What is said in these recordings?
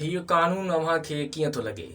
هيء قانون اوهان کي ڪيئن ٿو لڳي؟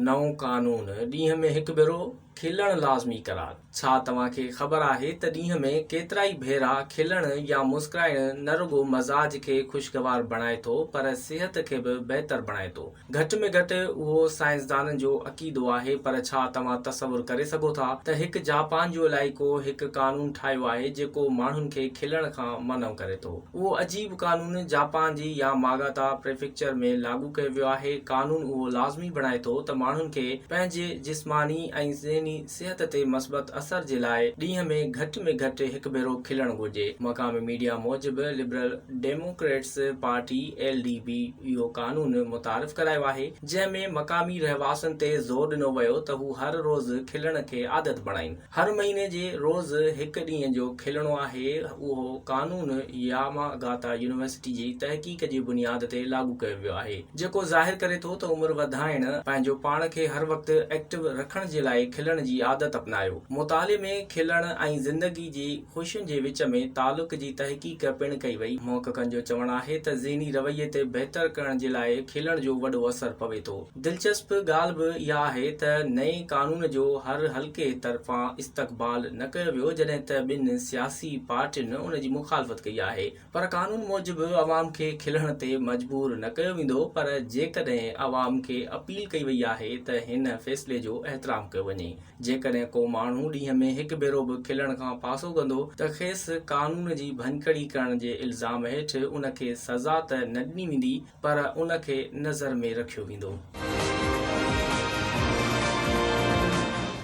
نئون قانون، ڏينهن ۾ هڪ ڀيرو کلڻ لازمي قرار. ڇا توهان کي خبر آهي ته ڏينهن ۾ ڪيترائي ڀيرا کلڻ يا مسڪرائڻ نه رڳو مزاج کي خوشگوار بڻائي ٿو پر صحت کي به بهتر بڻائي ٿو. گهٽ ۾ گهٽ اهو سائنسدانن جو عقيدو آهي پر ڇا توهان تصور ڪري سگهو ٿا ته هڪ جاپان جو علائقو هڪ قانون ٺاهيو آهي جيڪو ماڻهن کي کلڻ کان منع ڪري ٿو. اهو عجيب قانون جاپان جي ياماگاتا پريفيڪچر ۾ لاڳو ڪيو ويو آهي. قانون اهو لازمي بڻائي ٿو ته ماڻهن کي پنهنجي جسماني ۽ ذهني صحت تي مثبت اثر جي لاء ڏينهن ۾ گهٽ ۾ گهٽ هڪ ڀيرو کلڻ گهرجي. مقامي ميڊيا موجب liberal democrats party, L D P, اهو قانون متعارف ڪرايو آهي، جنهن ۾ مقامي رهواسين تي زور ڏنو ويو ته هو هر روز کلڻ کي عادت بڻائين. هر مهيني جي روز هڪ ڏينهن جو کلڻو آهي، اهو قانون ياماگاتا يونيورسٽي جي تحقيق جي بنياد تي لاڳو ڪيو ويو آهي، جيڪو ظاهر ڪري ٿو ته عمر وڌائڻ، پنهنجو پاڻ کي هر وقت ايڪٽو رکڻ جي لاء کلڻ جي عادت اپنايو. مطالعي ۾ کلڻ ۽ زندگي جي خوشين جي وچ ۾ تعلق جي تحقيق پڻ ڪئي وئي. محققن جو چوڻ آهي ته ذهني رويي تي بهتر ڪرڻ جي لاء کلڻ جو وڏو اثر پوي ٿو. دلچسپ ڳالهه به اها آهي ته نئين قانون جو هر حلقي طرفان استقبال نه ڪيو ويو جڏهن ته ٻن سياسي پارٽين ان جي مخالفت ڪئي آهي پر قانون موجب عوام کي کلڻ تي مجبور نه ڪيو ويندو پر جيڪڏهن عوام کي اپيل ڪئي وئي آهي ته هن فيصلي جو احترام ڪيو وڃي جيڪڏهن ڪو ماڻهو ڏينهن ۾ هڪ ڀيرو به کلڻ کان پاسو ڪندو ته کيس قانون جي ڀڃڪڙي ڪرڻ جي الزام هيٺ ان کي سزا ته نه ڏني ويندي پر ان کي نظر ۾ رکيو ويندو.